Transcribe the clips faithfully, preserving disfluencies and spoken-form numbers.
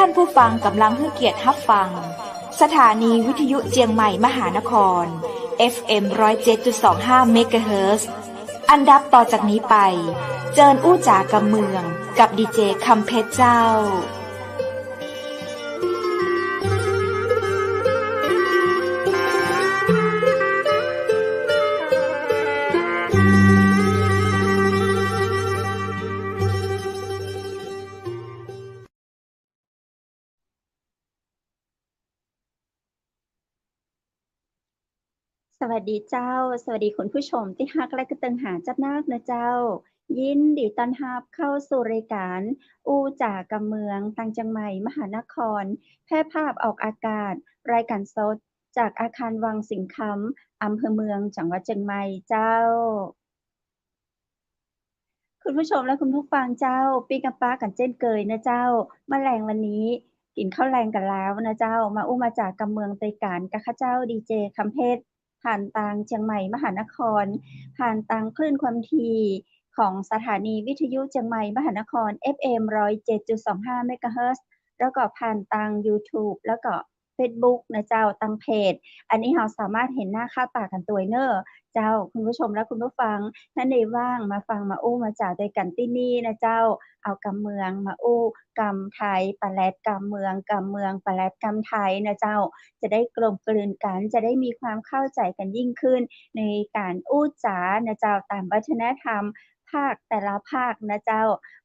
านผู้ฟังก่ำลังหื้อเกียรติฮับฟัง สถานีวิทยุเจียงใหม่มหานคร เอฟเอ็ม ร้อยเจ็ดจุดสองห้า เมกะเฮิรตซ์ อันดับต่อจากนี้ไป เจิญอู้จ๋ากำเมือง กับดีเจคำเพชรเจ้า สวัสดีเจ้า สวัสดีคุณผู้ชมตี้ฮักและกระเติงหาจัดนักนะเจ้า ยินดีต้อนฮับเข้าสู่รายก๋านอู้จ๋ากำเมือง ตางเจียงใหม่มหานคร แพร่ภาพออกอากาศ รายก๋านสดจากอาคารวังสิงห์คำ อำเภอเมือง จังหวัดเจียงใหม่เจ้า คุณผู้ชมและคุณผู้ฟังเจ้า ปิ๊กกับป๊ากั๋นเจ้นเกยนะเจ้า เมื่อแลงวันนี้ กิ๋นข้าวแลงกั๋นแล้วนะเจ้า มาอู้มาจ๋ากำเมืองตวยกั๋นกับข้าเจ้าดีเจคำเพชร ผ่านตางเจียงใหม่มหานคร ผ่านตางคลื่นความถี่ของสถานีวิทยุเจียงใหม่มหานคร เอฟเอ็ม ร้อยเจ็ดจุดสองห้า เมกะเฮิรตซ์ แล้วก็ผ่านตางยูทูบ แล้วก็ เฟซบุ๊กนะเจ้า ตางเพจ อันนี้เฮาสามารถหันหน้าค่าต๋ากั๋นตวยเน่อเจ้า คุณผู้ชมและคุณผู้ฟัง ถ้าใดว่างมาฟังมาอู้มาจ๋าตวยกั๋นตี้นี่นะเจ้า เอากำเมืองมาอู้กำไทย ปะแล็ดกำเมือง กำเมือง ปะแล็ดกำไทยนะเจ้า จะได้กลมกลืนกั๋น จะได้มีความเข้าใจ๋กั๋นยิ่งขึ้น ในก๋านอู้จ๋านะเจ้า ต๋ามวัฒนธรรม ภาคแต่ละภาคนะเจ้า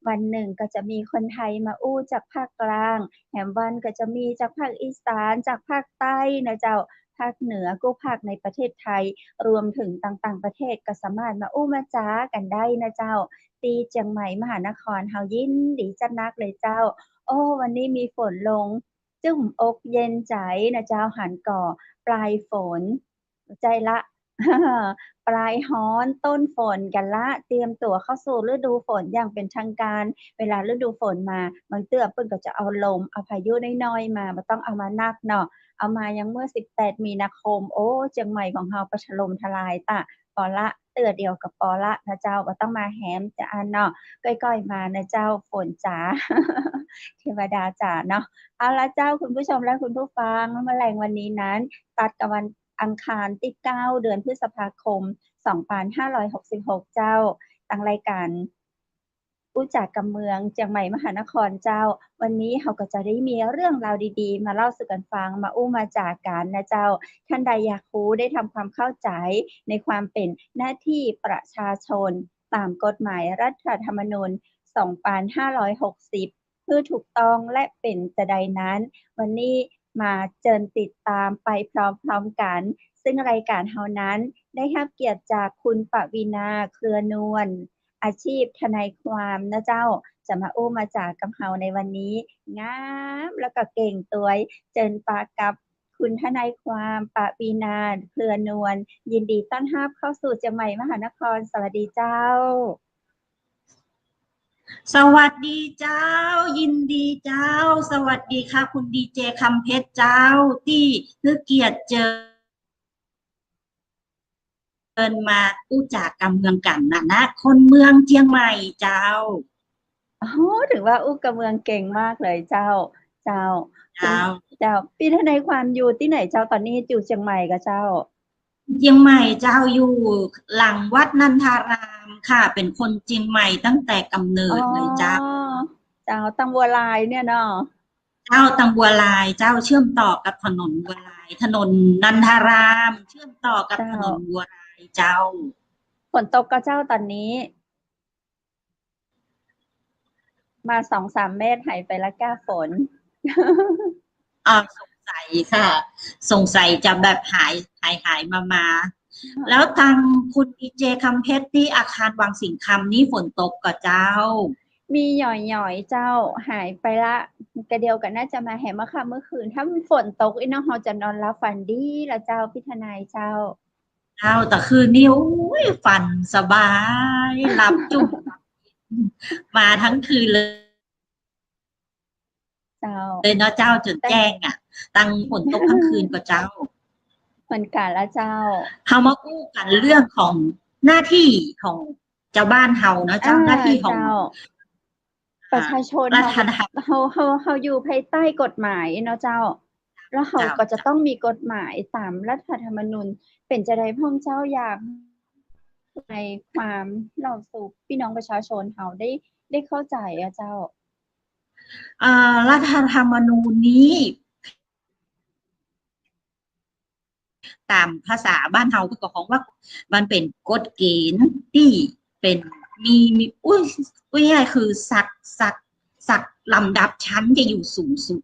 วันนึ่งก็จะมีคนไทยมาอู้จากภาคกลาง แหมวันก็จะมีจากภาคอีสาน จากภาคใต้นะเจ้า ภาคเหนือกู้ภาคในประเทศไทย รวมถึงต่างๆ ประเทศก็สามารถมาอู้มาจ๋ากั๋นได้นะเจ้า ตี้เจียงใหม่มหานคร เฮายินดีจัดนักเลยเจ้า โอ้ วันนี้มีฝนลง จุ่มอกเย็นใจ๋นะเจ้า หันก่อปลายฝน ใจ้ละ ปลายฮ้อนต้นฝนกั๋นละ เตรียมตั๋วเข้าสู่ฤดูฝนอย่างเป็นทางการ เวลาฤดูฝนมา บางเตื้อเปิ้นก็จะเอาลม เอาพายุน้อยๆ มา บ่ต้องเอามานักเนาะ เอามาอย่างเมื่อสิบแปดมีนาคม โอ้ เจียงใหม่ของเฮาก็ถล่มทลายตะ ปอละ เตื้อเดียวก็ปอละนะเจ้า บ่ต้องมาแหมจะอั้นเนาะ ก้อยๆ มานะเจ้า ฝนจ๋า เทวดาจ๋าเนาะ เอาละเจ้า คุณผู้ชมและคุณผู้ฟัง เมื่อแลงวันนี้นั้น ตัดกับวันอังคารตี้เก้า เดือนพฤษภาคม สองปันห้าร้อยหกสิบหก เจ้า ตางรายก๋านอู้จ๋ากำเมือง เจียงใหม่มหานครเจ้า วันนี้เฮาก็จะได้มีเรื่องราวดีๆ มาเล่าสู่กั๋นฟัง มาอู้มาจ๋ากั๋นนะเจ้า ท่านใดอยากฮู้ได้ทำความเข้าใจ๋ในความเป๋นหน้าตี้ประชาชน ต๋ามกฎหมายรัฐธรรมนูญ สองปันห้าร้อยหกสิบ หื้อถูกต้องและเป๋นจาใดนั้น วันนี้มาเจิญติดต๋ามไปพร้อมๆ กั๋น ซึ่งรายก๋านเฮานั้นได้ฮับเกียรติจากคุณปวีณา เครือนวล อาชีพทนายความนะเจ้า จะมาอู้มาจ๋ากับเฮาในวันนี้ งามแล้วก็เก่งตวย เจิญปะกับคุณทนายความปวีณา เครือนวล ยินดีต้อนฮับเข้าสู่เจียงใหม่มหานคร สวัสดีเจ้า สวัสดีเจ้า ยินดีเจ้า สวัสดีค่ะ คุณดีเจคำเพชรเจ้า ตี้หื้อเกียรติเจิญมาอู้จ๋ากำเมืองกั๋นนะ นะ คนเมืองเจียงใหม่เจ้า โอ้ ถือว่าอู้กำเมืองเก่งมากเลยเจ้า เจ้า เจ้า เจ้า ปี้ทนายความอยู่ตี้ไหนเจ้า ต๋อนนี้อยู่เจียงใหม่ก่อเจ้า เจียงใหม่เจ้า อยู่หลังวัดนันทารามค่ะ เป๋นคนเจียงใหม่ตั้งแต่กำเนิดเลยเจ้า อ๋อ เจ้า ตางบัวลายเนี่ยเนาะ เจ้า ตางบัวลายเจ้า เชื่อมต่อกับถนนบัวลาย ถนนนันทาราม เชื่อมต่อกับ เจ้า ถนนบัวลายเจ้า ฝนตกก่อเจ้าต๋อนนี้ มาสองสามเม็ด หายไปละก้าฝน อ่า สงสัยค่ะ สงสัยจะแบบหาย หาย หายมา มา ค่ะ แล้วตางคุณดีเจคำเพชรตี้อาคารวังสิงห์คำนี่ฝนตกก่อเจ้า มีหย่อยๆ เจ้า หายไปละ กะเดียวกั๋นน่าจะมาแหมเมื่อค่ำเมื่อคืน ถ้ามันฝนตกอี้เนาะ เฮาจะนอนหลับฝันดีละเจ้า ปี้ทนายเจ้า เจ้า แต่คืนนี้ โอ้ย ฝันสบาย หลับจุ่ม มาทั้งคืนเลย เจ้า เลยเนาะเจ้า จ๋นแจ้งอะ ตางฝนตกทั้งคืนก่อเจ้า เหมือนกั๋นละเจ้า เฮามาอู้กั๋นเรื่องของหน้าตี้ของจาวบ้านเฮาเนาะเจ้า อ่า หน้าตี้ของ เจ้า ประชาชน รัฐธรรม เฮา เฮา เฮาอยู่ภายใต้กฎหมายเนาะเจ้า แล้วเฮา เจ้า ก็จะต้องมีกฎหมายต๋ามรัฐธรรมนูญ เป๋นจาใดพ่องเจ้าอยากในความเล่าสู่พี่น้องประชาชนเฮาได้ ได้เข้าใจ๋อะเจ้า เอ่อ รัฐธรรมนูญนี้ ต๋ามภาษาบ้านเฮาเปิ้นก็ฮ้องว่ามันเป๋นกฎเกณฑ์ตี้เป๋น มี มี อู้ อู้ง่ายคือศักดิ์ ศักดิ์ ศักดิ์ลำดับชั้นจะอยู่สูงสุด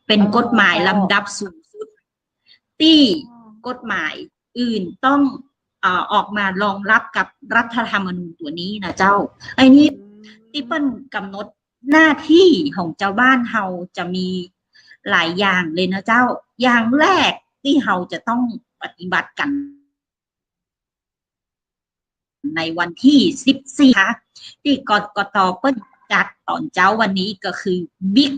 เป๋นกฎหมายลำดับสูงสุด ตี้กฎหมายอื่นต้อง เอ่อ ออกมารองรับกับรัฐธรรมนูญตั๋วนี้นะเจ้า ไอ้นี้ตี้เปิ้นกำหนด หน้าตี้ของจาวบ้านเฮาจะมีหลายอย่างเลยนะเจ้า อย่างแรกตี้เฮาจะต้องปฏิบัติกั๋น ในวันตี้สิบสี่ ค่ะ ตี้ กกต เปิ้นจัดต๋อนเจ๊าวันนี้ก็คือ Big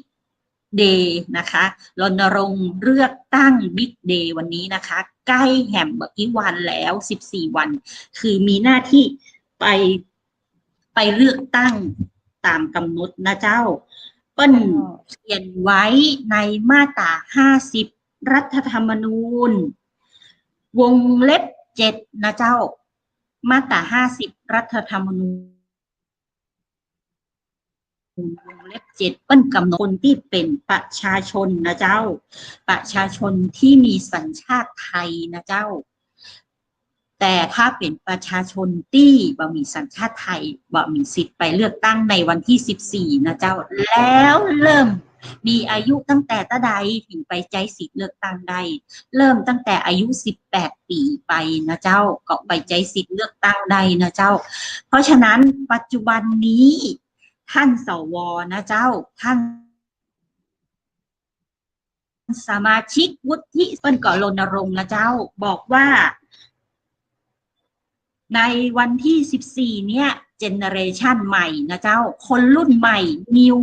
Day นะคะ รณรงค์เลือกตั้ง Big Day วันนี้นะคะ ใก้แหมบ่กี่วันแล้ว สิบสี่ วัน คือมีหน้าตี้ไป ไปเลือกตั้งต๋ามกำหนดนะเจ้า เปิ้นเขียนไว้ในมาตรา ห้าสิบ รัฐธรรมนูญ วงเล็บ เจ็ด นะเจ้า มาตรา ห้าสิบ รัฐธรรมนูญ วงเล็บ เจ็ด เปิ้นกำหนดคนตี้เป๋นประชาชนนะเจ้า ประชาชนตี้มีสัญชาติไทยนะเจ้า แต่ถ้าเป๋นประชาชนตี้บ่มีสัญชาติไทย บ่มีสิทธิ์ไปเลือกตั้งในวันตี้สิบสี่ นะเจ้า แล้วเริ่มมีอายุตั้งแต่เต้าใดถึงไปใจ๊สิทธิ์เลือกตั้งได้ เริ่มตั้งแต่อายุสิบแปดปี๋ไปนะเจ้า ก็ไปใจ๊สิทธิ์เลือกตั้งได้นะเจ้า เพราะฉะนั้นปัจจุบันนี้ท่าน สว นะเจ้า ท่าน สมาชิกวุฒิ เปิ้นก็รณรงค์นะเจ้า บอกว่า ในวันตี้สิบสี่ เนี่ย generation ใหม่นะเจ้า คนรุ่นใหม่ new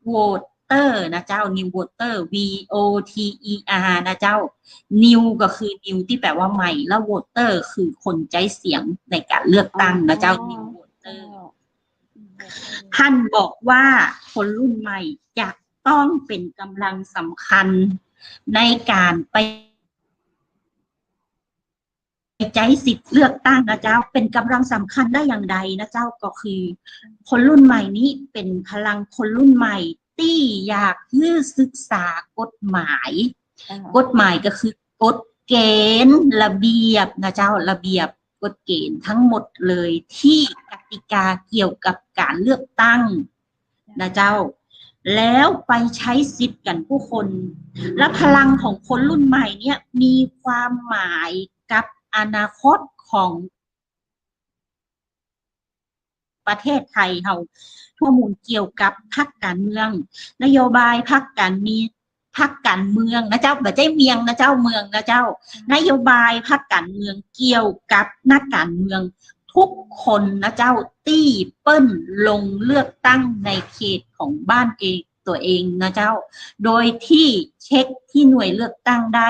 voter นะเจ้า new voter V O T E R นะเจ้า new ก็คือ new ตี้แปลว่าใหม่ แล้ว voter คือคนใจ๊เสียงในก๋านเลือกตั้งนะเจ้า new voter ท่านบอกว่าคนรุ่นใหม่จะต้องเป๋นกำลังสำคัญในก๋านไป ใจ๊สิทธิ์เลือกตั้งนะเจ้า เป๋นกำลังสำคัญได้อย่างใดนะเจ้า ก็คือ คนรุ่นใหม่นี้เป๋นพลังคนรุ่นใหม่ตี้อยากหื้อศึกษากฎหมาย กฎหมายก็คือกฎเกณฑ์ระเบียบนะเจ้า ระเบียบกฎเกณฑ์ทั้งหมดเลยตี้กติกาเกี่ยวกับก๋านเลือกตั้ง นะเจ้า แล้วไปใจ๊สิทธิ์กั๋นกู้คน และพลังของคนรุ่นใหม่เนี่ยมีความหมายกับอนาคตของประเทศไทยเฮา ข้อมูลเกี่ยวกับพรรคก๋านเมือง นโยบายพรรคก๋านมี พรรคก๋านเมืองนะเจ้า บ่ใจ้เมียงนะเจ้า เมืองนะเจ้า นโยบายพรรคก๋านเมืองเกี่ยวกับนักก๋านเมืองทุกคนนะเจ้า ตี้เปิ้นลงเลือกตั้งในเขตของบ้านเอง ตั๋วเองนะเจ้า โดยตี้เช็คตี้หน่วยเลือกตั้งได้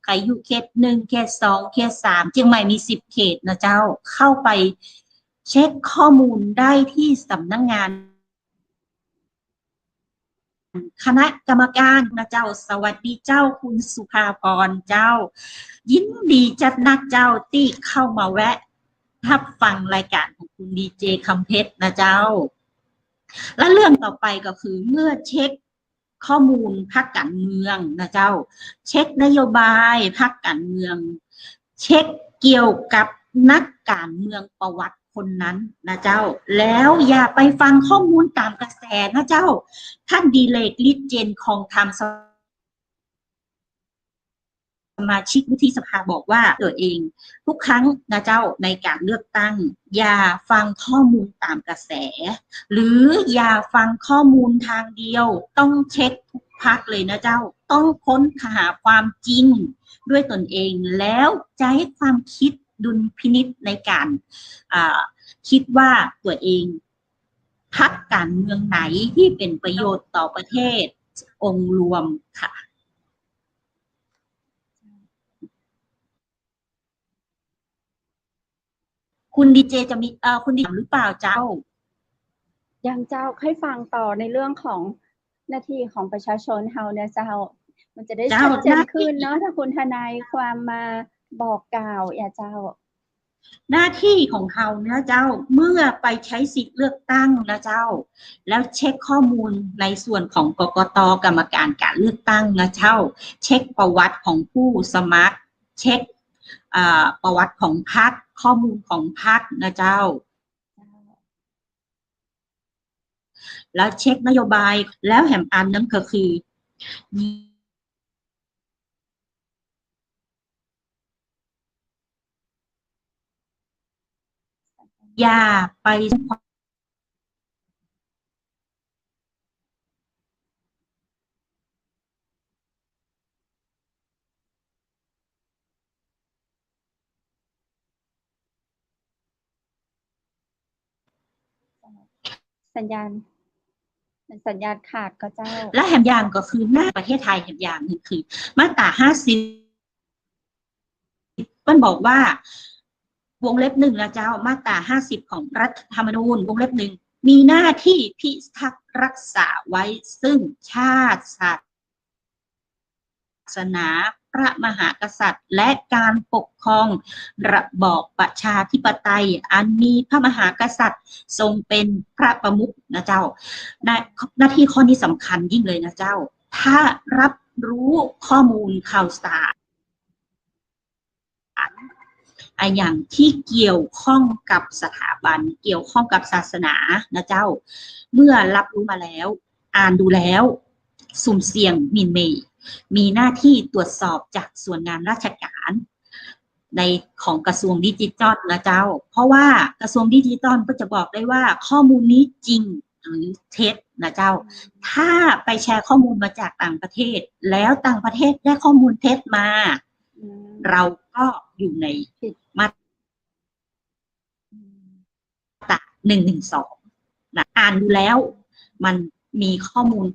ใผอยู่เขตหนึ่ง เขตสอง เขตสาม เจียงใหม่มีสิบเขตนะเจ้า เข้าไปเช็คข้อมูลได้ตี้สำนักงาน คณะกรรมการนะเจ้า สวัสดีเจ้าคุณสุภาพรเจ้า ยินดีจัดนักเจ้าตี้เข้ามาแวะฮับฟังรายก๋านของคุณดีเจคำเพชรนะเจ้า และเรื่องต่อไปก็คือเมื่อเช็คข้อมูลพรรคก๋านเมืองนะเจ้า เช็คนโยบายพรรคก๋านเมือง เช็คเกี่ยวกับนักก๋านเมืองประวัติคนนั้นนะเจ้า แล้วอย่าไปฟังข้อมูลต๋ามกระแสนะเจ้า ท่านดิเรก ฤทธิ์เจน คองธรรม สมาชิกวุฒิสภาบอกว่าตั๋วเองทุกครั้งนะเจ้า ในก๋านเลือกตั้ง อย่าฟังข้อมูลต๋ามกระแส หรืออย่าฟังข้อมูลทางเดียว ต้องเช็คทุกพรรคเลยนะเจ้า ต้องค้นหาความจริงด้วยตนเอง แล้วใจ๊ความคิดดุลพินิจในก๋าน อ่า คิดว่าตั๋วเอง พรรคก๋านเมืองไหนตี้เป๋นประโยชน์ต่อประเทศองค์รวมค่ะ คุณดีเจจะมี เอ่อ คุณดีเจหรือเปล่าเจ้า ยังเจ้า ใค่ฟังต่อในเรื่องของหน้าที่ของประชาชนเฮาเนี่ยเจ้า มันจะได้ เจ้า ชัดเจน หน้าที่ ขึ้นเนาะ ถ้าคุณทนายความมาบอกกล่าว อย่าเจ้า หน้าที่ของเฮาเนี่ยเจ้า เมื่อไปใช้สิทธิ์เลือกตั้งนะเจ้า แล้วเช็คข้อมูลในส่วนของ กกต กรรมการการเลือกตั้งนะเจ้า เช็คประวัติของผู้สมัคร เช็ค อ่า ประวัติของพรรค ข้อมูลของพรรคนะเจ้า แล้วเช็คนโยบาย แล้วแหมอันหนึ่งก็คือ อย่าไป สัญญาณ มันสัญญาณขาดก่อเจ้า และแหมอย่างก็คือหน้าประเทศไทยแหมอย่างหนึ่งคือ มาตราห้าสิบ เปิ้นบอกว่า วงเล็บหนึ่งนะเจ้า มาตราห้าสิบของรัฐธรรมนูญ วงเล็บหนึ่ง มีหน้าที่พิทักษ์รักษาไว้ซึ่งชาติ ศาสนา พระมหากษัตริย์ และการปกครองระบอบประชาธิปไตย อันมีพระมหากษัตริย์ทรงเป็นพระประมุขนะเจ้า หน้า หน้าที่ข้อนี้สำคัญยิ่งเลยนะเจ้า ถ้ารับรู้ข้อมูลข่าวสาร อะหยังที่เกี่ยวข้องกับสถาบัน เกี่ยวข้องกับศาสนานะเจ้า เมื่อรับรู้มาแล้ว อ่านดูแล้ว สุ่มเสี่ยงหมิ่นเหม่ มีหน้าที่ตรวจสอบจากส่วนงานราชการ ในของกระทรวงดิจิทัลนะเจ้า เพราะว่ากระทรวงดิจิทัลก็จะบอกได้ว่าข้อมูลนี้จริงหรือเท็จนะเจ้า ถ้าไปแชร์ข้อมูลมาจากต่างประเทศ แล้วต่างประเทศได้ข้อมูลเท็จมา อืม เราก็อยู่ใน ผิด มาตรา อืม หนึ่งหนึ่งสอง นะ อ่านดูแล้วมันมีข้อมูล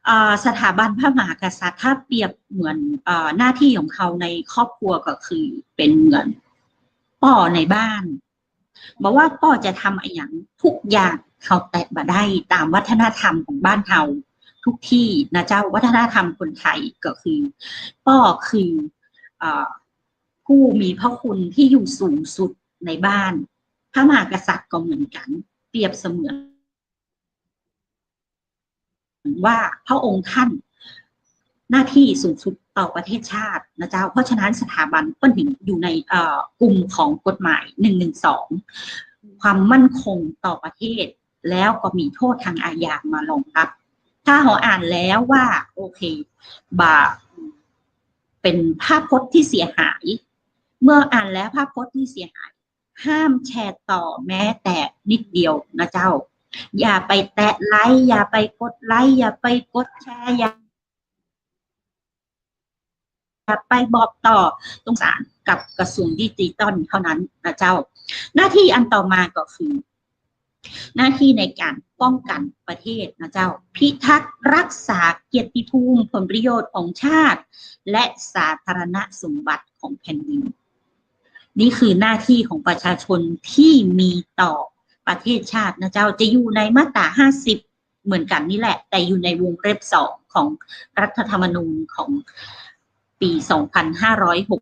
เอ่อ สถาบันพระมหากษัตริย์ ถ้าเปรียบเหมือน เอ่อ หน้าที่ของเขาในครอบครัวก็คือเป็นเหมือนป้อในบ้าน บอกว่าป้อจะทำอะหยังทุกอย่างเขาแตะบ่ได้ตามวัฒนธรรมของบ้านเฮาทุกที่นะเจ้า วัฒนธรรมคนไทยก็คือ ป้อคือ เอ่อ ผู้มีพระคุณที่อยู่สูงสุดในบ้าน พระมหากษัตริย์ก็เหมือนกัน เปรียบเสมือน ว่าพระองค์ท่านหน้าที่สูงสุดต่อประเทศชาตินะเจ้า เพราะฉะนั้นสถาบันเปิ้นถึงอยู่ใน เอ่อ กลุ่มของกฎหมาย หนึ่งหนึ่งสอง ความมั่นคงต่อประเทศ แล้วก็มีโทษทางอาญามารองรับ ถ้าเฮาอ่านแล้วว่า โอเค บ่า เป็นภาพพจน์ที่เสียหาย เมื่ออ่านแล้วภาพพจน์ที่เสียหาย ห้ามแชร์ต่อแม้แต่นิดเดียวนะเจ้า อย่าไปแตะไลก์ อย่าไปกดไลก์ อย่าไปกดแชร์ อย่า อย่าไปบอกต่อ ต้องสารกับกระทรวงดิจิทัลเท่านั้นนะเจ้า หน้าที่อันต่อมาก็คือ หน้าที่ในการป้องกันประเทศนะเจ้า พิทักษ์รักษาเกียรติภูมิ ผลประโยชน์ของชาติ และสาธารณสมบัติของแผ่นดิน นี่คือหน้าที่ของประชาชนที่มีต่อประเทศชาตินะเจ้า จะอยู่ในมาตราห้าสิบเหมือนกันนี่แหละ แต่อยู่ในวงเล็บสองของรัฐธรรมนูญของปีสองพันห้าร้อยหก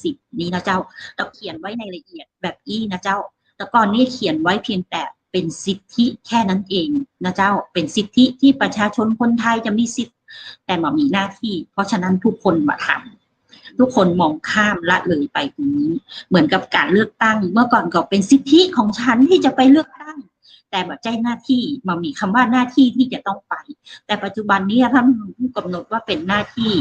สิบ นี้นะเจ้า แต่เขียนไว้ในละเอียดแบบอี้นะเจ้า แต่ก่อนนี้เขียนไว้เพียงแต่เป็นสิทธิแค่นั้นเองนะเจ้า เป็นสิทธิที่ประชาชนคนไทยจะมีสิทธิ์ แต่บ่มีหน้าที่ เพราะฉะนั้นทุกคนบ่ทำ ทุกคนมองข้ามละเลยไปตรงนี้ เหมือนกับการเลือกตั้ง เมื่อก่อนก็เป็นสิทธิของฉันที่จะไปเลือกตั้ง แต่บ่ใจ้หน้าที่ บ่มีคำว่าหน้าที่ที่จะต้องไป แต่ปัจจุบันนี้ท่านผู้กำหนดว่าเป็นหน้าที่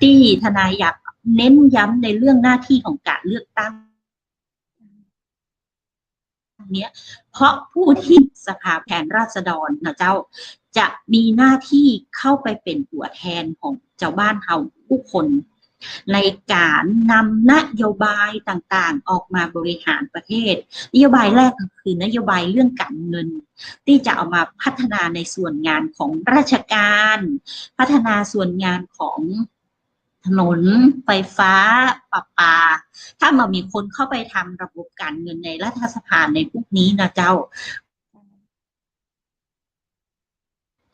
ตี้ทนายอยากเน้นย้ำในเรื่องหน้าที่ของการเลือกตั้ง เนี้ย เพราะผู้ที่สภาผู้แทนราษฎรนะเจ้า จะมีหน้าที่เข้าไปเป็นตัวแทนของเจ้าบ้านเฮาทุกคน ในการนำนโยบายต่างๆ ออกมาบริหารประเทศ นโยบายแรกก็คือนโยบายเรื่องการเงิน ที่จะเอามาพัฒนาในส่วนงานของราชการ พัฒนาส่วนงานของ ถนน ไฟฟ้า ประปา ถ้าบ่มีคนเข้าไปทำระบบก๋านเงินในรัฐสภาในพวกนี้นะเจ้า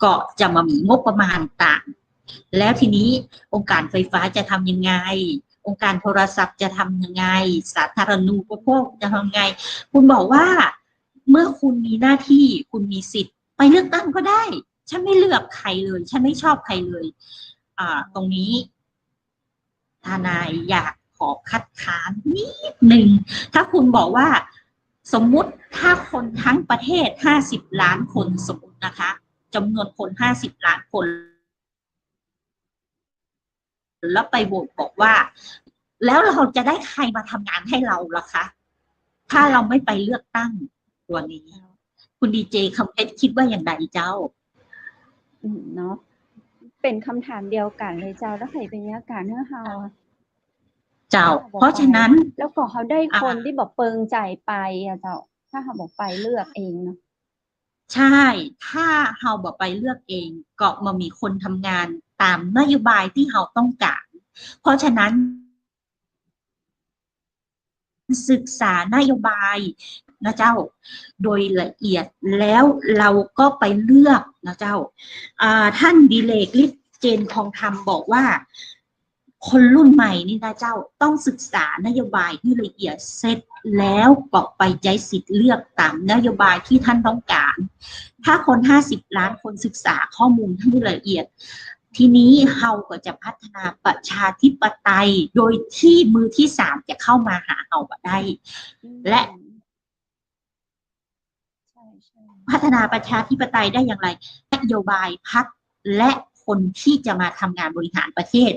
ก็จะบ่มีงบประมาณต่าง แล้วทีนี้องค์การไฟฟ้าจะทำยังไง องค์การโทรศัพท์จะทำยังไง สาธารณูปโภคจะทำไง คุณบอกว่า เมื่อคุณมีหน้าที่ คุณมีสิทธิ์ไปเลือกตั้งก็ได้ ฉันไม่เลือกใครเลย ฉันไม่ชอบใครเลย อ่า ตรงนี้ ทนายอยากขอคัดค้านนิดนึง ถ้าคุณบอกว่า สมมุติถ้าคนทั้งประเทศห้าสิบล้านคน สมมุตินะคะ จำนวนคนห้าสิบล้านคน แล้วไปโหวตบอกว่า แล้วเราจะได้ใครมาทำงานให้เราล่ะคะ ถ้าเราไม่ไปเลือกตั้งตัวนี้ คุณดีเจคำเพชรคิดว่าอย่างไรเจ้า อืม เนาะ เป๋นกำถามเดียวกั๋นเลยเจ้า แล้วใผเป๋นเยียะก๋านหื้อเฮาอะ เจ้า เพราะฉะนั้น แล้วก็เฮาได้คนตี้บ่เปิงใจ๋ไปอะเจ้า ถ้าเฮาบ่ไปเลือกเองเนาะ ใช่ ถ้าเฮาบ่ไปเลือกเอง ก็บ่มีคนทำงานต๋ามนโยบายตี้เฮาต้องก๋าน เพราะฉะนั้น ศึกษานโยบายนะเจ้า โดยละเอียด แล้วเราก็ไปเลือกนะเจ้า อ่า ท่านดิเรกฤทธิ์ เจนทองธรรม บอกว่า คนรุ่นใหม่นี่นะเจ้า ต้องศึกษานโยบายหื้อละเอียด เสร็จแล้วก็ไปใจ๊สิทธิ์เลือกต๋ามนโยบายตี้ท่านต้องก๋าน ถ้าคนห้าสิบล้านคนศึกษาข้อมูลหื้อละเอียด ทีนี้เฮาก็จะพัฒนาประชาธิปไตย โดยตี้มือตี้สามจะเข้ามาหาเฮาบ่ได้ อืม และ ใช่ ใช่ พัฒนาประชาธิปไตยได้อย่างไร นโยบายพรรค และคนที่จะมาทำงานบริหารประเทศ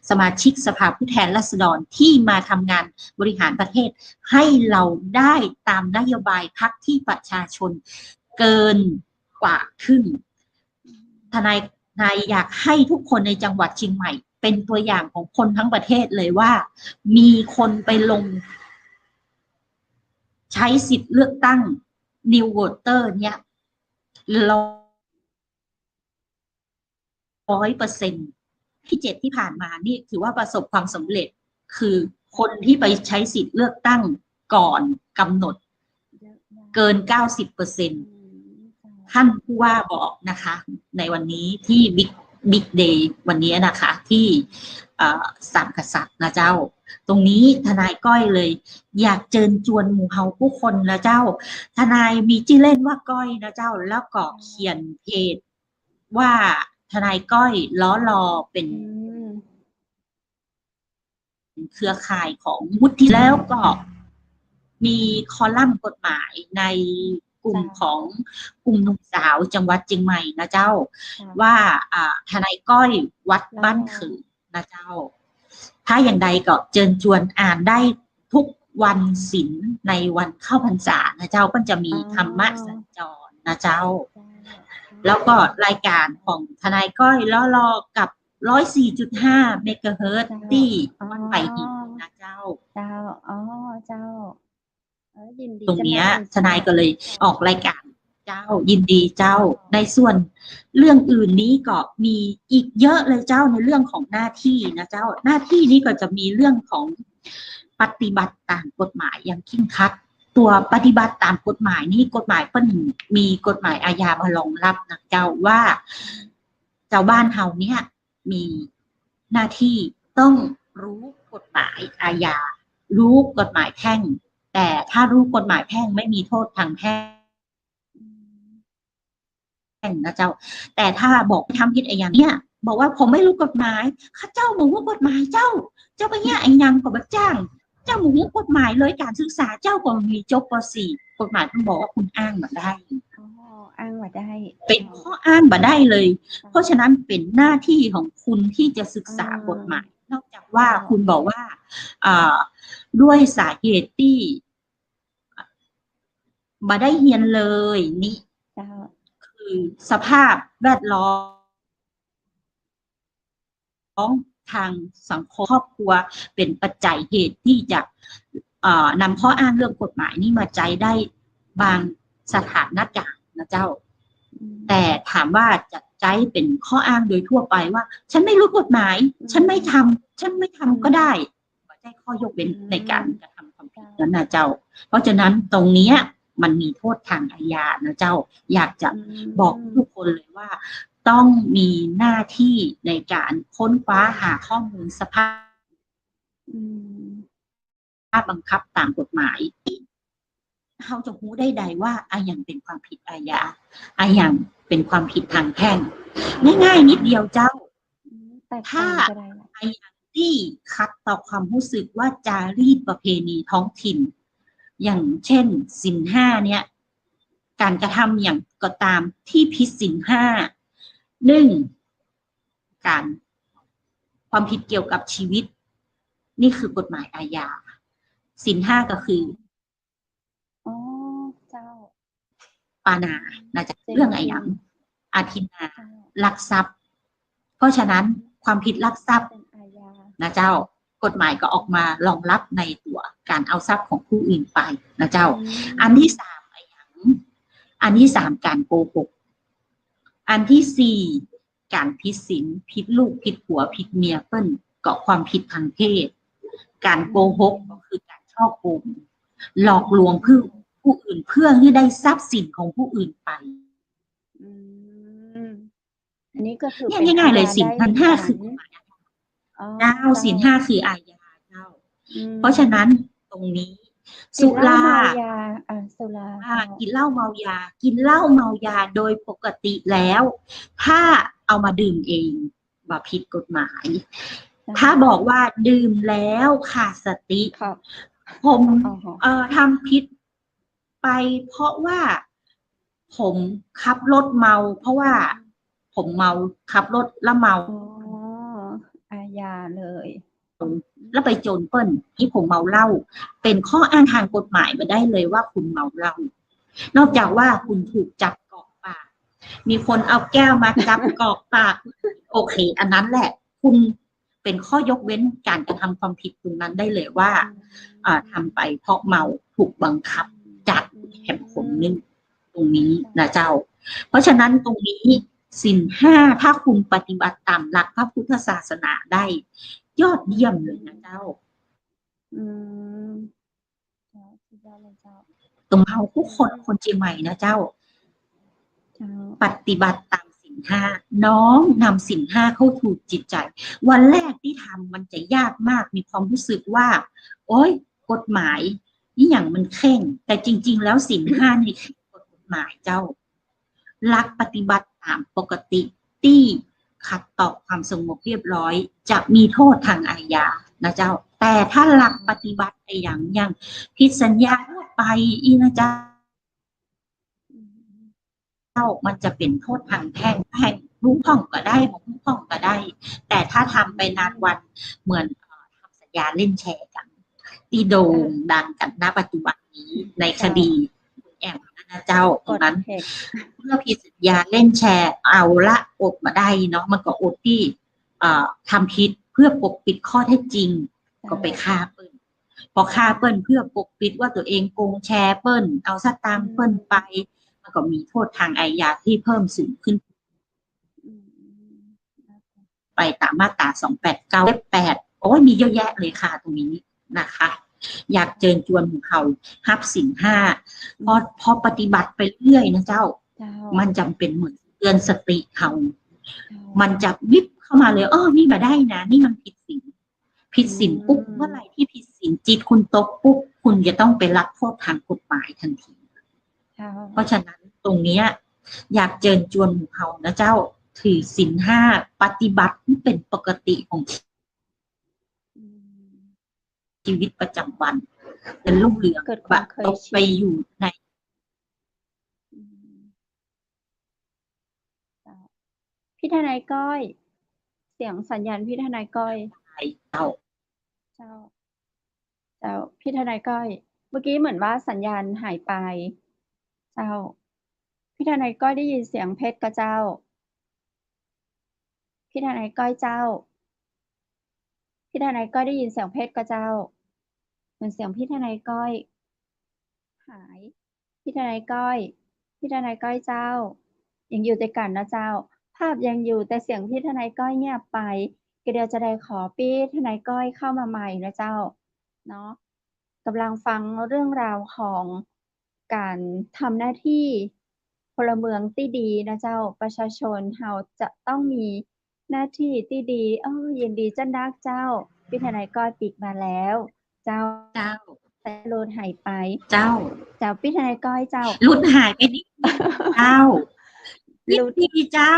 สมาชิกสภาผู้แทนราษฎรที่มาทำงานบริหารประเทศ ให้เราได้ตามนโยบายพรรคที่ประชาชนเกินกว่าครึ่ง ทนาย ทนายอยากให้ทุกคนในจังหวัดเชียงใหม่เป็นตัวอย่างของคนทั้งประเทศเลยว่า มีคนไปลงใช้สิทธิ์เลือกตั้ง new voter เนี่ย ร้อยเปอร์เซ็นต์ ที่เจ็ดที่ผ่านมานี่ถือว่าประสบความสำเร็จ คือคนที่ไปใช้สิทธิ์เลือกตั้งก่อนกำหนด เยอะมาก เกินเก้าสิบเปอร์เซ็นต์ อืม ค่ะ ท่านผู้ว่าบอกนะคะ ในวันนี้ที่ Big Big Day วันนี้นะคะ ที่ เอ่อ สามกษัตริย์นะเจ้า ตรงนี้ทนายก้อยเลยอยากเจิญจวนหมู่เฮากู้คนนะเจ้า ทนายมีจื้อเล่นว่าก้อยนะเจ้า แล้วก็เขียนเพจว่าทนายก้อยล้อรอ เป๋น อืม เครือข่ายของวุฒิ แล้วก็มีคอลัมน์กฎหมายในกลุ่ม เจ้า ของกลุ่มหนุ่มสาวจังหวัดเชียงใหม่นะเจ้า เจ้า ว่า อ่า ทนายก้อยวัดบ้านเขิงนะเจ้า ถ้าอย่างใดก็เจิญจวนอ่านได้ทุกวันศิลป์ในวันเข้าพรรษานะเจ้า ก็จะมี อ๋อ ธรรมะสัญจรนะเจ้า เจ้า แล้วก็รายการของทนายก้อยล้อรอกับ ร้อยสี่จุดห้าเมกะเฮิรตซ์ เจ้า ตี้ อ๋อ วัดไผ่หินนะเจ้า เจ้า อ๋อ เจ้า เออ ยินดี ตรงเนี้ย เจ้า ทนายก็เลยออกรายการเจ้า ยินดีเจ้า เจ้า ในส่วนเรื่องอื่นนี้ก็มีอีกเยอะเลยเจ้า ในเรื่องของหน้าที่นะเจ้า หน้าที่นี้ก็จะมีเรื่องของปฏิบัติตามกฎหมายอย่างเคร่งครัด ตัวปฏิบัติตามกฎหมายนี่ กฎหมายเปิ้นมีกฎหมายอาญามารองรับนะเจ้า ว่า เจ้าบ้านเฮาเนี่ย มีหน้าที่ต้องฮู้กฎหมายอาญา ฮู้กฎหมายแพ่ง แต่ถ้าฮู้กฎหมายแพ่งไม่มีโทษทางแพ่ง อืม แพ่งนะเจ้า แต่ถ้าบอกทำผิดอะหยังเนี่ย บอกว่าผมไม่รู้กฎหมาย ข้าเจ้าบ่ฮู้กฎหมายเจ้า เจ้าไปเฮียนอะหยังก็บ่จ้าง เจ้าบ่ฮู้กฎหมายเลย การศึกษาเจ้าก็บ่มี จบ ป.สี่ กฎหมายมันบอกว่าคุณอ้างบ่ได้ อ๋อ อ้างบ่ได้ เป๋นข้ออ้างบ่ได้เลย ค่ะ เพราะฉะนั้นเป๋นหน้าที่ของคุณที่จะศึกษา อ่า กฎหมาย นอกจากว่า เจ้า คุณบอกว่า อ่า ด้วยสาเหตุตี้ บ่ได้เฮียนเลยนี่ เจ้า คือสภาพแวดล้อมทางสังคมครอบครัวเป๋นปัจจัยเหตุที่จะ เอ่อ นำข้ออ้างเรื่องกฎหมายนี้มาใจ๊ได้บางสถานการณ์นะเจ้า อืม แต่ถามว่าจะ ใจ๊เป๋นข้ออ้างโดยทั่วไปว่า ฉันไม่รู้กฎหมาย อืม ฉันไม่ทำ ฉันไม่ทำ อืม ก็ได้ บ่ใจ้ข้อยกเว้น อืม ในก๋านกระทำความผิด เจ้า นั้นนะเจ้า เพราะฉะนั้นตรงเนี้ยมันมีโทษทางอาญานะเจ้า อยากจะ อืม บอกทุกคนเลยว่า ต้องมีหน้าที่ในก๋านค้นคว้าหาข้อมูลสภาพ อืม บังคับต๋ามกฎหมาย เฮาจะฮู้ได้ใดว่าอะหยังเป๋นความผิดอาญา อะหยังเป๋นความผิดทางแพ่ง ง่ายๆ นิดเดียวเจ้า อืม แตกต่าง ถ้า ก็ได้ละ อะหยังตี้ขัดต่อความฮู้สึกว่าจารีตประเพณีท้องถิ่น อย่างเช่น ศีลห้าเนี่ย ก๋านกระทำอะหยังก็ต๋ามตี้ผิดศีลห้า นึ่ง ก๋าน ความผิดเกี่ยวกับชีวิต นี่คือกฎหมายอาญา ศีลห้าก็คือ อ๋อ เจ้า ปาณา นะเจ้า เจ้า เรื่องอะหยัง อทินนา เจ้า ลักทรัพย์ เพราะฉะนั้นความผิดลักทรัพย์ เป๋นอาญา นะเจ้า กฎหมายก็ออกมารองรับในตั๋วก๋านเอาทรัพย์ของผู้อื่นไปนะเจ้า อืม อันตี้สามอะหยัง อันตี้สามก๋านโกหก อันตี้สี่ ก๋านผิดศีล ผิดลูก ผิดผัว ผิดเมียเปิ้น ก็ความผิดทางเพศ ก๋านโกหก อืม ก็คือก๋านฉ้อโกง หลอกลวงผู้ ผู้อื่นเพื่อหื้อได้ทรัพย์สินของผู้อื่นไป อืม อันนี้ก็คือ เนี่ย เป๋น ง่ายๆ เลย อาญา ศีลห้า ได้เหมือนกั๋น คือกฎหมายอาญา อ๋อ เจ้า เจ้า ศีลห้าคืออาญาเจ้า อืม เพราะฉะนั้นตรงนี้ กิ๋นเหล้า สุรา เมายา อ่า สุรา อ่า เจ้า กิ๋นเหล้าเมายา กิ๋นเหล้าเมายาโดยปกติแล้ว ถ้าเอามาดื่มเอง บ่ผิดกฎหมาย เจ้า ถ้าบอกว่าดื่มแล้วขาดสติ ครับ ผม อ๋อ เอ่อ ทำผิดไปเพราะว่าผมขับรถเมา เพราะว่าผมเมา ขับรถแล้วเมา อ๋อ อาญาเลย แล้วไปจนเปิ้น ตี้ผมเมาเหล้า เป๋นข้ออ้างทางกฎหมายบ่ได้เลยว่าคุณเมาเหล้า นอกจากว่าคุณถูกจับกรอกปาก มีคนเอาแก้วมาจับกรอกปาก โอเค อันนั้นแหละ คุณเป๋นข้อยกเว้นก๋านกระทำความผิดตรงนั้นได้เลยว่า อืม อ่า ทำไปเพราะเมา ถูกบังคับจากแหมคนนึ่ง ตรงนี้นะเจ้า เพราะฉะนั้นตรงนี้ศีลห้า ถ้าคุณปฏิบัติต๋ามหลักพระพุทธศาสนาได้ ยอดเยี่ยมเลยนะเจ้า อืม เจ้า สุดยอดเลยเจ้า ตรงเฮากู้คน คนเจียงใหม่นะเจ้า เจ้า ปฏิบัติต๋ามศีลห้า น้อมนำศีลห้าเข้าถูกจิตใจ๋ วันแรกตี้ทำมันจะยากมาก มีความฮู้สึกว่า โอ๊ย กฎหมาย อะหยังมันเคร่ง แต่จริงๆ แล้วศีลห้านี่เคร่งกว่ากฎหมายเจ้า หลักปฏิบัติต๋ามปกติตี้ขัดต่อความสงบเรียบร้อย จะมีโทษทางอาญานะเจ้า แต่ถ้าหลักปฏิบัติอะหยัง อย่างผิดสัญญาทั่วไปอี้นะเจ้า มันจะเป๋นโทษทางแพ่ง แพ่ง ฮู้พ่องก็ได้ บ่ฮู้พ่องก็ได้ แต่ถ้าทำไปนานวัน เหมือน เอ่อ ทำสัญญาเล่นแชร์กั๋น ตี้โด่งดังกั๋น ณ ปัจจุบันนี้ ในคดีคุณแอมนะเจ้า ตรงนั้น เมื่อผิดสัญญาเล่นแชร์ เอาละ อดบ่ได้เนาะ มันก็อดตี้ เอ่อ ทำผิดเพื่อปกปิดข้อเท็จจริง ก็ไปฆ่าเปิ้น พอฆ่าเปิ้นเพื่อปกปิดว่าตั๋วเองโกงแชร์เปิ้น เอาสตางค์เปิ้นไป มันก็มีโทษทางอาญาที่เพิ่มสูงขึ้น ไปต๋ามมาตรา สองแปดเก้า แปด โอ๊ย มีเยอะแยะเลยค่ะตรงนี้นะคะ อยากเจิญจวนหมู่เฮาฮับศีลห้า พอ พอปฏิบัติไปเรื่อยนะเจ้า เจ้า มันจะเป๋นเหมือนเตือนสติเฮา เจ้า มันจะวิบเข้ามาเลย อ้อ นี่บ่ได้นะ นี่มันผิดศีล ผิดศีลปุ๊บ เมื่อไหร่ที่ผิดศีล จิตคุณตกปุ๊บ คุณจะต้องไปรับโทษทางกฎหมายทันที เจ้า เพราะฉะนั้นตรงเนี้ย อยากเจิญจวนหมู่เฮานะเจ้า ถือศีลห้า ปฏิบัติให้เป๋นปกติของชีวิต ชีวิตประจำวัน จะรุ่งเรือง เกิดความเคยชิน บ่ตกไปอยู่ใน อืม เจ้า พี่ทนายก้อย เสียงสัญญาณพี่ทนายก้อย เจ้า เจ้า เจ้า พี่ทนายก้อย เมื่อกี้เหมือนว่าสัญญาณหายไป เจ้า พี่ทนายก้อยได้ยินเสียงเพชรก่อเจ้า พี่ทนายก้อยเจ้า พี่ทนายก้อยได้ยินเสียงเพชรก่อเจ้า เหมือนเสียงพี่ทนายก้อยหาย พี่ทนายก้อย พี่ทนายก้อยเจ้า ยังอยู่ตวยกั๋นนะเจ้า ภาพยังอยู่ แต่เสียงพี่ทนายก้อยเงียบไป ก็เดี๋ยวจะได้ขอพี่ทนายก้อยเข้ามาใหม่นะเจ้า เนาะ กำลังฟังเรื่องราวของการทำหน้าที่พลเมืองตี้ดีนะเจ้า ประชาชนเฮาจะต้องมีหน้าที่ตี้ดี เออ ยินดีเจ้านักเจ้า พี่ทนายก้อยปิ๊กมาแล้ว เจ้า เจ้า หลุดหายไป เจ้า เจ้า พี่ทนายก้อยเจ้า หลุดหายไปนิดนึงเจ้า หลุด นิดเดียวเจ้า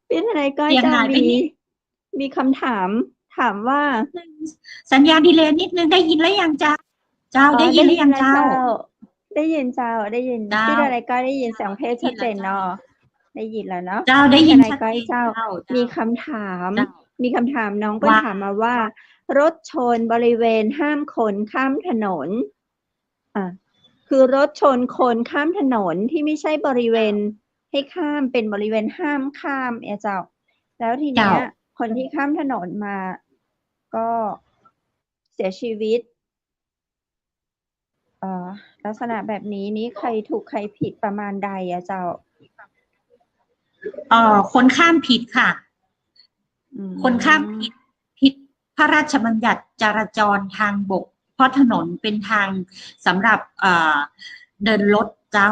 พี่ทนายก้อยเจ้า เสียงหายไป มี นิด มีคำถาม ถามว่า สัญญาณดีเลย์นิดนึง ได้ยินแล้วยังเจ้า เจ้า อ๋อ ได้ยินหรือยังเจ้า ได้ยินแล้วเจ้า ได้ยิน เจ้า พี่ทนายก้อยได้ยินเสียงเพชรชัดเจนเนาะ ได้ยินแล้วเนาะ เจ้า ได้ยินชัดเจน พี่ทนายก้อยเจ้า เจ้า เจ้า มีคำถาม เจ้า มีคำถามน้องเปิ้ล ว่า ถามมาว่า รถชนบริเวณห้ามคนข้ามถนน อ่ะ คือรถชนคนข้ามถนนที่ไม่ใช่บริเวณให้ข้าม เป็นบริเวณห้ามข้ามเนี่ยเจ้า แล้วทีเนี้ย เจ้า คนที่ข้ามถนนมาก็เสียชีวิต เอ่อ ลักษณะแบบนี้นี่ใครถูกใครผิดประมาณใดอะเจ้า เอ่อ คนข้ามผิดค่ะ อืม คนข้ามผิด ผิดพระราชบัญญัติจราจรทางบก เพราะถนนเป็นทางสำหรับ เอ่อ เดินรถเจ้า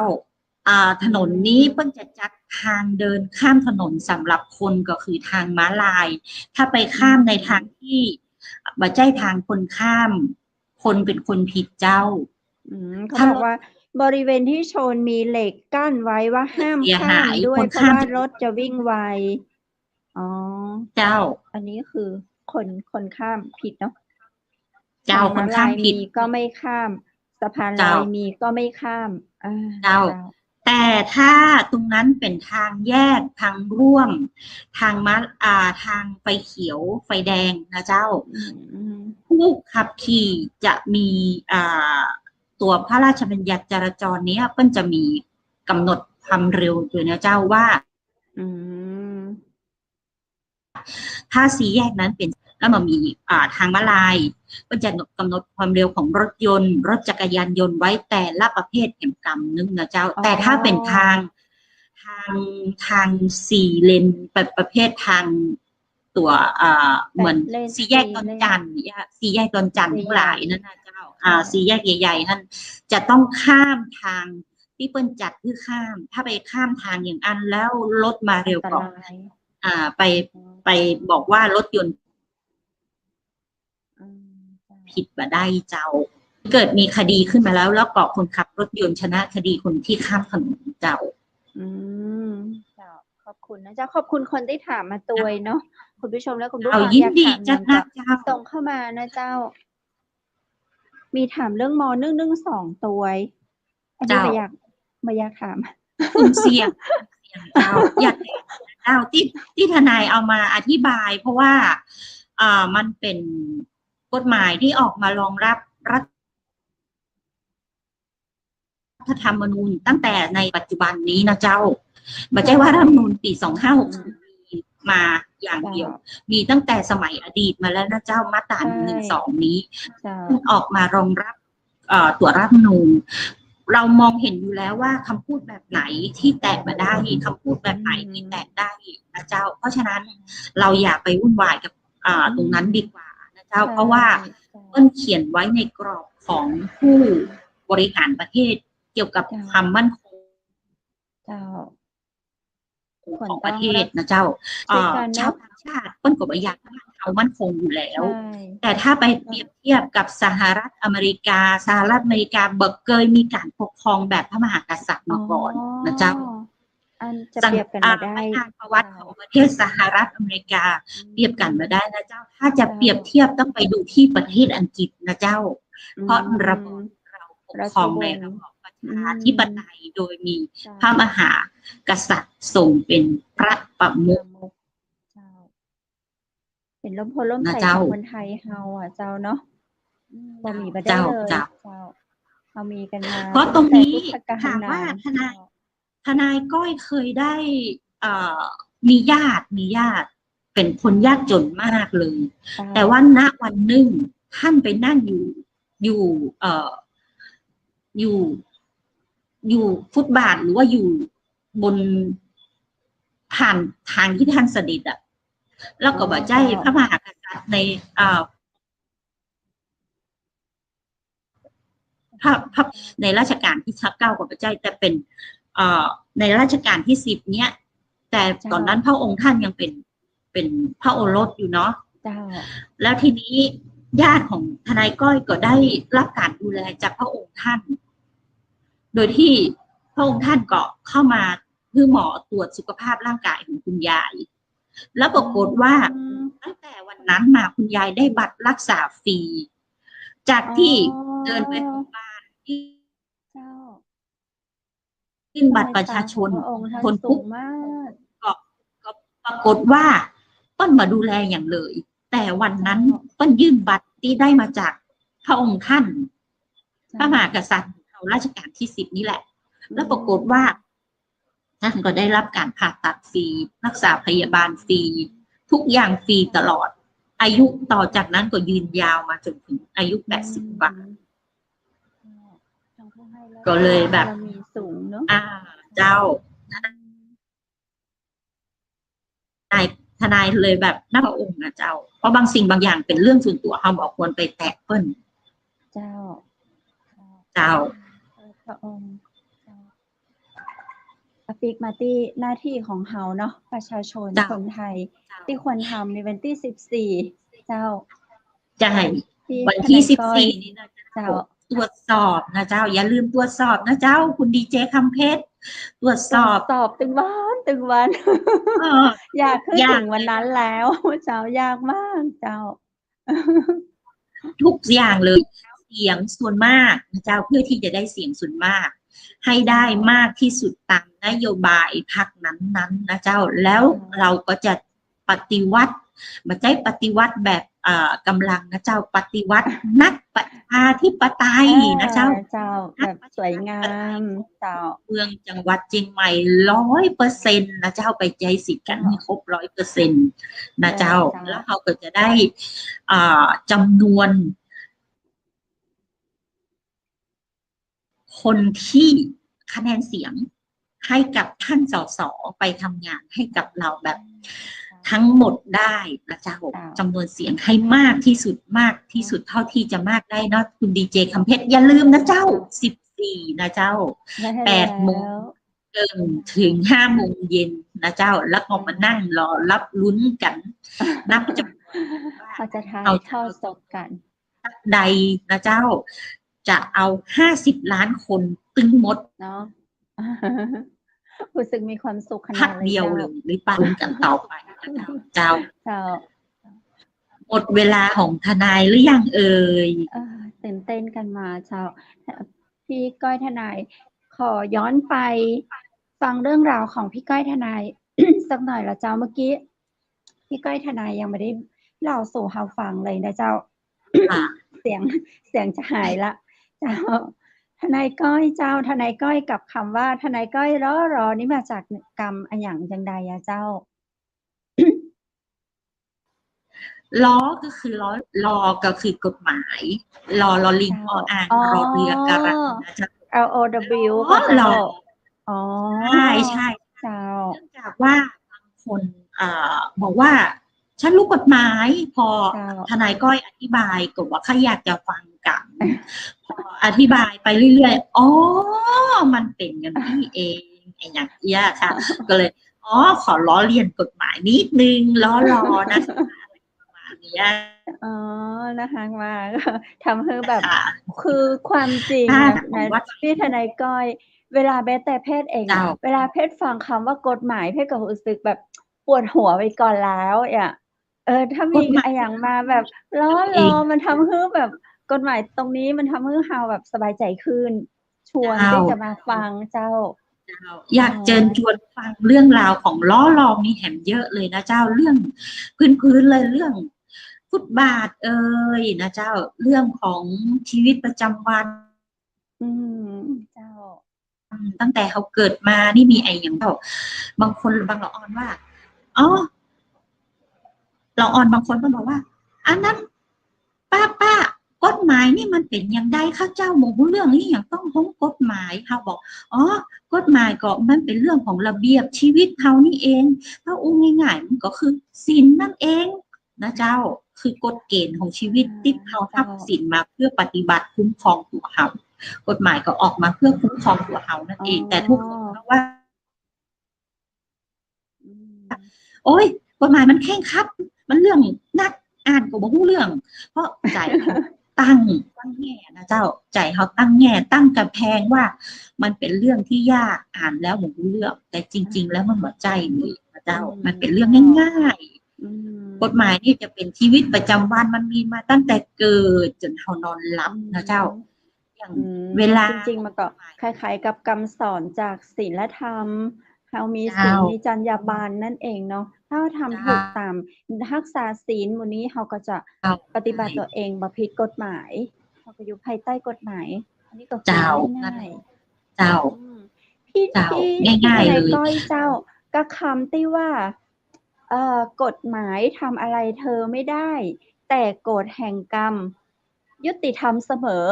อ่า ถนนนี้เปิ้นจะจัดทางเดินข้ามถนนสำหรับคน ก็คือทางม้าลาย ถ้าไปข้ามในทางที่บ่ใจ้ทางคนข้าม คนเป็นคนผิดเจ้า อืม เขาบอกว่าบริเวณที่ชนมีเหล็กกั้นไว้ว่าห้ามข้ามด้วย เสียหาย คนข้าม เพราะว่ารถจะวิ่งไว อ๋อ เจ้า อันนี้คือคน คนข้ามผิดเนาะ เจ้า ทางม้าลาย คนข้ามผิด มีก็ไม่ข้าม สะพานลอย เจ้า มีก็ไม่ข้าม อ่า เจ้า เจ้า แต่ถ้าตรงนั้นเป็นทางแยกทางร่วม ทางม้า อ่า ทางไฟเขียวไฟแดงนะเจ้า อืม อืม ผู้ขับขี่จะมี อ่า ตัวพระราชบัญญัติจราจรเนี้ย เปิ้นจะมีกำหนดความเร็วด้วยนะเจ้าว่า อืม ถ้าสี่แยกนั้นเป็น แล้วมันมี อ่า ทางม้าลาย ก็จะกำหนดความเร็วของรถยนต์ รถจักรยานยนต์ไว้แต่ละประเภทแหมกำนึ่งนะเจ้า อ๋อ แต่ถ้าเป็นทาง ทาง ทางสี่เลน ประ ประเภททางตัว อ่า เหมือน แปดเลน สี่แยกดอนจันทน์ สี่เลน เนี่ย สี่แยกดอนจันทน์ สี่แยก ทั้งหลายนั่นนะเจ้า อ่า สี่แยกใหญ่ๆ นั่น จะต้องข้ามทาง ตี้เปิ้นจัดหื้อข้าม ถ้าไปข้ามทางอย่างอั้นแล้วรถมาเร็วก็ อันตราย อ่า ไป อืม ไปบอกว่ารถยนต์ อืม เจ้า ผิดบ่ได้เจ้า เกิดมีคดีขึ้นมาแล้ว แล้วก็คนขับรถยนต์ชนะคดีคนที่ข้ามถนนเจ้า อืม เจ้า ขอบคุณนะเจ้า ขอบคุณคนตี้ถามมาตวยเนาะ คุณผู้ชมและคุณผู้ฟัง เจ้า ยินดี อยากถาม จัดหนัก หยังก็ เจ้า ส่งเข้ามานะเจ้า มีถามเรื่อง ม.นึ่งหนึ่งสอง ตวย อันนี้ เจ้า บ่อยาก บ่อยากถาม กลุ่มเสี่ยง เสี่ยงเจ้า อยาก เจ้า ตี้ ตี้ทนายเอามาอธิบาย เพราะว่า เอ่อ มันเป็นกฎหมายที่ออกมารองรับรัฐธรรมนูญตั้งแต่ในปัจจุบันนี้นะเจ้า บ่ใจ้ว่ารัฐธรรมนูญปี๋สองห้าหกศูนย์ มีมาอย่างเดียว เจ้า มีตั้งแต่สมัยอดีตมาแล้วนะเจ้า มาตรา ใช่ หนึ่งหนึ่งสอง นี้ เจ้า ซึ่งออกมารองรับ เอ่อ ตั๋วรัฐธรรมนูญ เรามองเห็นอยู่แล้วว่าคำพูดแบบไหนที่แตะบ่ได้ คำพูดแบบไหนที่แตะได้นะเจ้า เพราะฉะนั้นเราอย่าไปวุ่นวายกับ อ่า อืม ตรงนั้นดีกว่านะเจ้า ใช่ เพราะว่า เจ้า เปิ้นเขียนไว้ในกรอบของผู้บริหารประเทศเกี่ยวกับ เจ้า ความมั่นคง เจ้า ของประเทศนะเจ้า ช่วยกันเนาะ เอ่อ ชาวต่างชาติเปิ้นก็บ่อยากให้บ้านเฮามั่นคงอยู่แล้ว ใช่ แต่ถ้าไปเปรียบเทียบกับสหรัฐอเมริกา สหรัฐอเมริกาบ่เกยมีการปกครองแบบพระมหากษัตริย์มาก่อนนะเจ้า อ๋อ อันจะเปรียบกั๋นบ่ได้ สัง อ่า ไปอ่านประวัติของประเทศสหรัฐอเมริกา อืม เปรียบกั๋นบ่ได้นะเจ้า ถ้าจะเปรียบเทียบต้องไปดูที่ประเทศอังกฤษนะเจ้า อืม เพราะระบอบเราปกครองในระบอบประชาธิปไตย อืม โดยมี เจ้า พระมหากษัตริย์ทรงเป็นพระประมุข เจ้า เป็นร่มโพธิ์ร่มไทร นะเจ้า ของคนไทยเฮาอะเจ้าเนาะ อืม บ่มีบ่ได้เลย เจ้า เจ้า เจ้า เฮามีกั๋นมา เพราะตรงนี้ ตั้งแต่พุทธกาล ถามว่า นาน ทนาย เจ้า ทนายก้อยเคยได้ เอ่อ มีญาติ มีญาติเป็นคนยากจนมากเลย เจ้า แต่ว่าณวันหนึ่งท่านไปนั่งอยู่ อยู่ เอ่อ อยู่ อยู่ฟุตบาทหรือว่าอยู่บน ทาง ทางตี้ต้านเสด็จอะ แล้วก็บ่ใจ้ เจ้า พระมหากษัตริย์ใน เอ่อ พระ พระ ในรัชกาลตี้เก้าก็บ่ใจ้ แต่เป๋น เอ่อ ในรัชกาลตี้สิบเนี่ย แต่ เจ้า ต๋อนนั้นพระองค์ท่านยังเป๋น เป๋นพระโอรสอยู่เนาะ เจ้า แล้วทีนี้ญาติของทนายก้อยก็ได้รับการดูแลจากพระองค์ท่าน โดยที่พระองค์ท่านก็เข้ามาหื้อหมอตรวจสุขภาพร่างกายของคุณยาย แล้วปรากฏว่า อืม ตั้งแต่วันนั้นมาคุณยายได้บัตรรักษาฟรี จากตี้ อ๋อ เดินไปโรงพยาบาลที่ เจ้า ยื่นบัตรประชาชน เจ้า พระองค์ท่าน คนปุ๊บ สูงมาก ก็ ก็ปรากฏว่าเปิ้นบ่ดูแลหยังเลย แต่วันนั้น เจ้า เปิ้นยื่นบัตรตี้ได้มาจากพระองค์ท่าน เจ้า พระมหากษัตริย์ของเฮารัชกาลตี้สิบนี่แหละ อืม แล้วปรากฏว่า ท่านก็ได้รับการผ่าตัดฟรี รักษาพยาบาลฟรี ทุกอย่างฟรีตลอด อายุต่อจากนั้นก็ยืนยาวมาจนถึงอายุ อืม แปดสิบ กว่า ก็เลยแบบ บารมีสูงเนอะ อ่า เจ้า อืม ทนาย ทนายเลยแบบนับพระองค์นะเจ้า เพราะบางสิ่งบางอย่างเป๋นเรื่องส่วนตั๋ว เฮาบ่ควรไปแตะเปิ้น เจ้า เจ้า เจ้า เออ พระองค์ เจ้า อะปิ๊กมาตี้หน้าตี้ของเฮาเนาะ ประชาชน เจ้า คนไทย เจ้า ตี้ควรทำในวันตี้สิบสี่ เจ้า ใจ้ ตี้ วันตี้ ทนายก้อย สิบสี่ นี่นะเจ้า เจ้า ตรวจสอบนะเจ้า อย่าลืมตรวจสอบนะเจ้า คุณดีเจคำเพชร ตรวจสอบ ตรวจสอบตึงวัน ตึงวัน เออ อยากหื้อ อยาก เถิงวันนั้นแล้ว เจ้า อยากมาก เจ้า ทุกอย่างเลย เสียงส่วนมากนะเจ้า เพื่อที่จะได้เสียงส่วนมาก ให้ได้มากที่สุดตามนโยบายพรรคนั้นๆ นะเจ้า แล้ว อืม เราก็จะปฏิวัติ บ่ใจ้ปฏิวัติแบบ เอ่อ กำลังนะเจ้า ปฏิวัตินับประชาธิปไตยนะเจ้า อ่า เจ้า แบบสวยงาม เจ้า เมืองจังหวัดเจียงใหม่ ร้อยเปอร์เซ็นต์ นะเจ้า ไปใจ๊สิทธิ์กั๋น เจ้า หื้อครบ ร้อยเปอร์เซ็นต์ นะเจ้า เจ้า แล้วเฮาก็จะได้ อ่า จำนวน คนที่คะแนนเสียงให้กับท่าน สส ไปทำงานให้กับเราแบบทั้งหมดได้นะเจ้า เจ้า จำนวนเสียงให้มากที่สุด มากที่สุดเท่าที่จะมากได้เนาะ คุณดีเจคำเพชร อย่าลืมนะเจ้า เจ้า สิบสี่ นะเจ้า ได้แล้ว แปดโมงเกิ่งถึงห้าโมงเย็นนะเจ้า แล้วก็มานั่งรอรับลุ้นกั๋น นับจำนวนว่า เขาจะถ่ายทอดสดกั๋น ใดนะเจ้า จะเอาห้าสิบล้านคนตึงหมด เนาะ รู้สึกมีความสุขขนาด พรรคเดียวเลยหรือเปล่า ลุ้นกั๋นต่อไปนะเจ้า เจ้า เจ้า หมดเวลาของทนายหรือยังเอ่ย เอ่อ ตื่นเต้นกั๋นมาเจ้า พี่ก้อยทนาย ขอย้อนไปฟังเรื่องราวของพี่ก้อยทนาย สักหน่อยละเจ้า เมื่อกี้ พี่ก้อยทนายยังไม่ได้เล่าสู่เฮาฟังเลยนะเจ้า ค่ะ เสียง เสียงจะหายละ เจ้า ทนายก้อยเจ้า ทนายก้อยกับคำว่าทนายก้อยล้อรอนี่มาจากกำอะหยังจังใดอะเจ้า ล้อก็คือล้อ รอก็คือกฎหมาย ลอ ลอลิง เจ้า ออ่าง อ๋อ รอเรือ การันนะเจ้า แอล โอ ดับเบิลยู อ๋อ ก็เจ้า รอ อ๋อ ใช่ ใช่ เจ้า เนื่องจากว่าบางคน เอ่อ บอกว่า "ฉันรู้กฎหมาย" พอ เจ้า ทนายก้อยอธิบายก็ว่า "ข้าอยากจะฟัง" กั๋น พออธิบายไปเรื่อยๆ "อ๋อ มันเป๋นอย่างนี้เอง" ไอ้อย่างเอี้ยค่ะ ก็เลย "อ๋อ ขอล้อเลียนกฎหมายนิดนึง ล้อรอนะคะ" อะไรประมาณเนี้ย อ๋อ นะคะ ว่า ทำหื้อแบบ ค่ะ คือความจริง ค่ะ อะนะ ว่า พี่ทนายก้อย เวลาแม้แต่เพชรเองอะ เจ้า เวลาเพชรฟังคำว่ากฎหมาย เพชรก็รู้สึกแบบปวดหัวไปก่อนแล้วอะ เออ ถ้ากมี กฎหมาย อะหยังมาแบบล้อรอ เอง มันทำหื้อแบบกฎหมายตรงนี้มันทำหื้อเฮาแบบสบายใจขึ้น ชวน เจ้า ตี้จะมาฟังเจ้า เจ้า อยาก อ๋อ เจิญจวนฟังเรื่องราวของล้อรอมีแหมเยอะเลยนะเจ้า เรื่องพื้นๆ เลย เรื่องฟุตบาทเอ่ยนะเจ้า เรื่องของชีวิตประจำวัน อืม เจ้า อืม ตั้งแต่เฮาเกิดมานี่มีอะหยังเจ้า บางคน บางละอ่อนว่า อ๋อ ละอ่อนบางคนก็บอกว่า "อันนั้น ป้า ป้า กฎ หมายนี่มันเป๋นอย่างใดคะเจ้า บ่ฮู้เรื่อง นี่หยังต้องฮ้องกฎหมาย เฮาบอก อ๋อ กฎหมายก็มันเป๋นเรื่องของระเบียบชีวิตเฮานี่เอง ถ้าอู้ง่ายๆ มันก็คือศีลนั่นเองนะเจ้า คือกฎเกณฑ์ของชีวิต อ่า ตี้เฮา เจ้า ฮับศีลมาเพื่อปฏิบัติคุ้มครองตั๋วเฮา กฎหมายก็ออกมาเพื่อคุ้มครองตั๋วเฮานั่นเอง อ๋อ แต่ทุกคนก็ว่า อืม โอ๊ย กฎหมายมันเคร่งครัด มันเรื่องนัก อ่านก็บ่ฮู้เรื่อง เพราะใจ๋เฮาตั้ง ตั้งแง่นะเจ้า ใจ๋เฮาตั้งแง่ ตั้งก๋ำแพงว่ามันเป๋นเรื่องตี้ยาก อ่านแล้วบ่ฮู้เรื่อง แต่จริงๆ แล้วมันบ่ใจ้เลยนะเจ้า อืม มันเป๋นเรื่องง่ายๆ อืม กฎหมายนี่จะเป๋นชีวิตประจำวัน มันมีมาตั้งแต่เกิดจ๋นเฮานอนหลับนะเจ้า อืม อย่าง อืม เวลา จริงๆ มันก็คล้ายๆ กับกำสอนจากศีลธรรม เฮามีศีล เจ้า มีจรรยาบรรณนั่นเองเนาะ ถ้าเฮาทำถูก เจ้า ต๋าม ฮักษาศีลหมู่นี้ เฮาก็จะ เจ้า ปฏิบัติตั๋วเองบ่ผิดกฎหมาย เฮาก็อยู่ภายใต้กฎหมาย อันนี้ก็คือ เจ้า ง่ายๆ เจ้า อืม พี่ เจ้า พี่ ง่ายๆ พี่ทนาย เลย ก้อยเจ้า กับกำตี้ว่า เอ่อ กฎหมายทำอะไรเธอไม่ได้ แต่กฎแห่งกรรมยุติธรรมเสมอ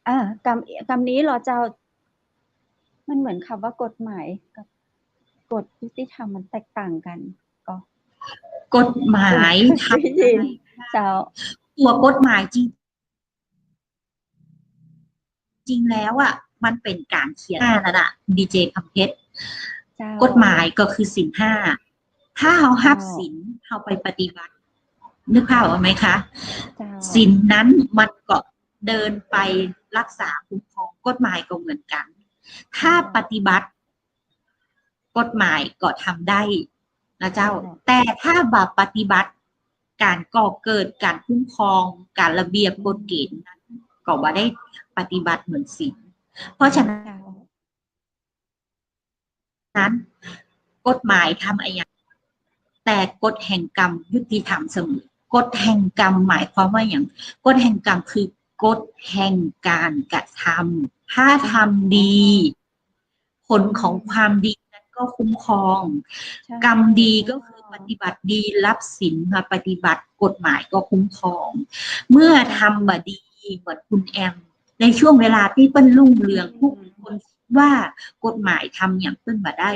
อ่า กำ กำนี้เหรอเจ้า มันเหมือนคำว่ากฎหมายกับกฎยุติธรรมมันแตกต่างกั๋นก็ กฎหมายทำอะไร เจ้า ตั๋วกฎหมายจริง จริงแล้วอะ มันเป๋นก๋านเขียนนั่นน่ะ ดีเจคำเพชร เจ้า กฎหมายก็คือศีลห้า ถ้าเฮาฮับ เจ้า ศีล เฮาไปปฏิบัติ นึกภาพออกไหมคะ เจ้า ศีลนั้นมันก็เดินไปฮักษาคุ้มครอง กฎหมายก็เหมือนกั๋น ถ้า เจ้า ปฏิบัติ กฎหมายก็ทำได้นะเจ้า เจ้า แต่ถ้าบ่ปฏิบัติ ก๋านก่อเกิด ก๋านคุ้มครอง ก๋านระเบียบ อืม กฎเกณฑ์นั้น ก็บ่ได้ปฏิบัติเหมือนศีล เพราะฉะนั้น เจ้า นั้น กฎหมายทำอะหยัง แต่กฎแห่งกรรมยุติธรรมเสมอ กฎแห่งกรรมหมายความว่าหยัง กฎแห่งกรรมคือกฎแห่งก๋านกระทำ ถ้าทำดี ผลของความดีนั้นก็คุ้มครอง ใช่ กรรมดีก็คือปฏิบัติดี ฮับศีลมาปฏิบัติ กฎหมายก็คุ้มครอง เมื่อทำบ่ดี เหมือนคุณแอม ในช่วงเวลาตี้เปิ้นรุ่งเรือง อืม ทุกคนคิดว่ากฎหมายทำหยังเปิ้นบ่ได้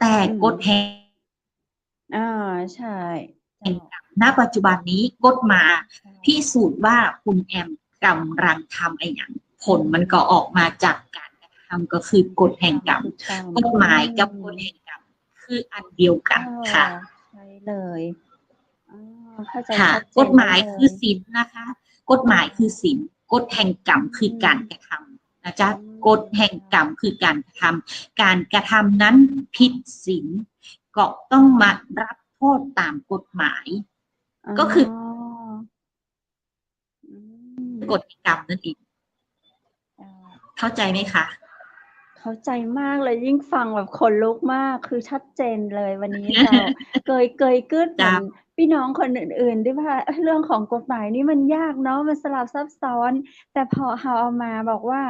แต่ อืม กฎแห่ง อ่า ใช่ เจ้า ณ ปัจจุบันนี้กฎหมาย ใช่ พิสูจน์ว่าคุณแอมกำลังทำอะหยัง ผลมันก็ออกมาจากก๋านกระทำ ก็คือกฎแห่งกรรม กฎหมายกับกฎแห่งกรรมคืออันเดียวกั๋นค่ะ ใช่เลย อ๋อ เข้าใจ ค่ะ ชัดเจน กฎหมายคือศีลนะคะ กฎหมายคือศีล กฎแห่งกรรมคือก๋านกระทำนะจ๊ะ อืม กฎแห่งกรรมคือก๋านกระทำ ก๋านกระทำนั้นผิดศีล ก็ต้องมารับโทษตามกฎหมาย อ๋อ ก็คือ อืม กฎแห่งกรรมนั่นเอง เจ้า เข้าใจไหมคะ เข้าใจมากเลย ยิ่งฟังแบบขนลุกมาก คือชัดเจนเลยวันนี้เจ้า เกย เกยกึ๊ดเหมือน เจ้า ปี้น้องคนอื่นๆ ตี้ว่า เอ้ย เรื่องของกฎหมายนี่มันยากเนาะ มันสลับซับซ้อน แต่พอเฮาเอามาบอกว่า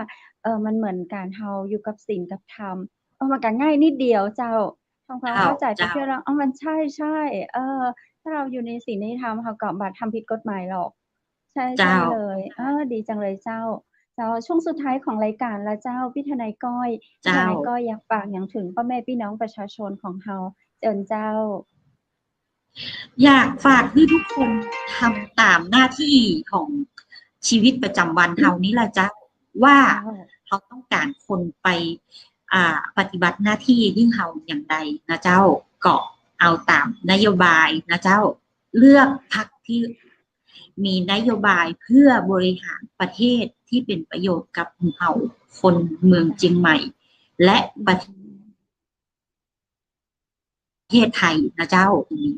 เออ มันเหมือนก๋านเฮาอยู่กับศีลกับธรรม เออ มันก็ง่ายนิดเดียวเจ้า ทำความเข้าใจไปเที่ยวแล้ว เจ้า อ๋อ มันใช่ ใช่ เออ ถ้าเฮาอยู่ในศีลในธรรม เฮาก็บ่ทำผิดกฎหมายหรอก ใช่ ใช่ เจ้า เลย เออ ดีจังเลยเจ้า เจ้า ช่วงสุดท้ายของรายการแล้วเจ้า ปี้ทนายก้อย เจ้า ปี้ทนายก้อยอยากฝากหยังเถิงป้อแม่ปี้น้องประชาชนของเฮา เจิญเจ้า อยากฝากหื้อทุกคนทำต๋ามหน้าตี้ของชีวิตประจ๋ำวันเฮานี่แหละเจ้า ว่า เจ้า เฮาต้องก๋านคนไป อ่า ปฏิบัติหน้าตี้หื้อเฮาอย่างใดนะเจ้า ก็เอาต๋ามนโยบายนะเจ้า เลือกพรรคตี้มีนโยบายเพื่อบริหารประเทศตี้เป๋นประโยชน์กับหมู่เฮาคนเมืองเจียงใหม่ และประเทศ ประเทศไทยนะเจ้า ตรงนี้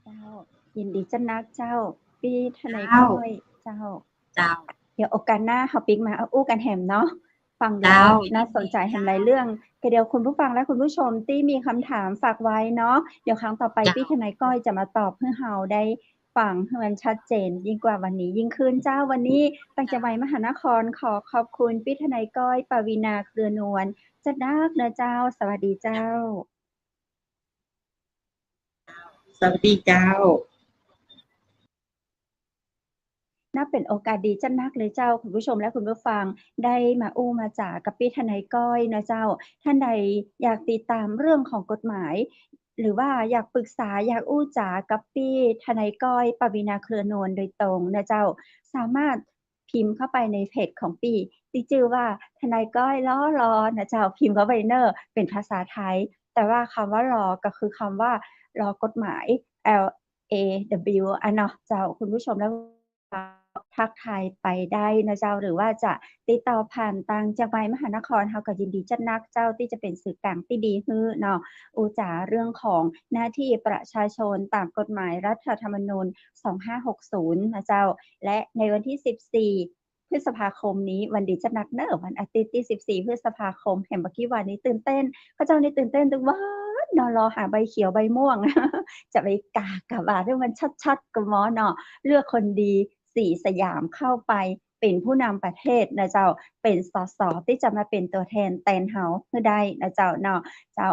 เจ้า ยินดีเจ้านักเจ้า ปี้ทนาย เจ้า ก้อย เจ้า เจ้า เดี๋ยวโอกาสหน้าเฮาปิ๊กมาอู้กั๋นแหมเนาะ ฟังแล้ว เจ้า น่าสนใจแหมหลายเรื่อง แต่เดี๋ยวคุณผู้ฟังและคุณผู้ชมตี้มีคำถามฝากไว้เนาะ เดี๋ยวครั้งต่อไป เจ้า ปี้ทนายก้อยจะมาตอบหื้อเฮาได้ ฟังหื้อมันชัดเจนยิ่งกว่าวันนี้ยิ่งขึ้นเจ้า วันนี้ตังเจียงใหม่มหานครขอขอบคุณปี้ทนายก้อย ปวีณา เครือนวล เจ้านักเนาะเจ้า สวัสดีเจ้า สวัสดีเจ้า นับเป๋นโอกาสดีจัดนักเลยเจ้า คุณผู้ชมและคุณผู้ฟัง ได้มาอู้มาจ๋ากับปี้ทนายก้อยนะเจ้า ท่านใดอยากติดต๋ามเรื่องของกฎหมาย หรือว่าอยากปรึกษา อยากอู้จ๋ากับปี้ทนายก้อย ปวีณา เครือนวล โดยตรงนะเจ้า สามารถพิมพ์เข้าไปในเพจของปี้ ตี้จื้อว่าทนายก้อยลอลอนะเจ้า พิมพ์เข้าไปเน่อ เป๋นภาษาไทย แต่ว่ากำว่ารอก็คือกำว่า รอกฎหมาย แอล เอ ดับเบิลยู อะเนาะเจ้า คุณผู้ชมและ ทักทายไปได้นะเจ้า หรือว่าจะติดต่อผ่านตางเจียงใหม่มหานคร เฮาก็ยินดีจัดนักเจ้า ตี้จะเป๋นสื่อกลางตี้ดีหื้อเนาะ อู้จ๋าเรื่องของหน้าตี้ประชาชนต๋ามกฎหมายรัฐธรรมนูญ สองห้าหกศูนย์ นะเจ้า และในวันตี้ สิบสี่ พฤษภาคมนี้ วันดีจัดนักเน่อ วันอาทิตย์ตี้ สิบสี่ พฤษภาคม แหมบ่ากี้วานี้ตื่นเต้น ข้าเจ้านี่ตื่นเต้นตึงวันเนาะ รอหาใบเขียวใบม่วง จะไปกากบาทหื้อมันชัดๆ ก่อหม้อเนาะ เลือกคนดี สีสยามเข้าไปเป๋นผู้นำประเทศนะเจ้า เป๋น สส ตี้จะมาเป๋นตั๋วแทนแตนเฮาหื้อได้นะเจ้าเนาะ เจ้า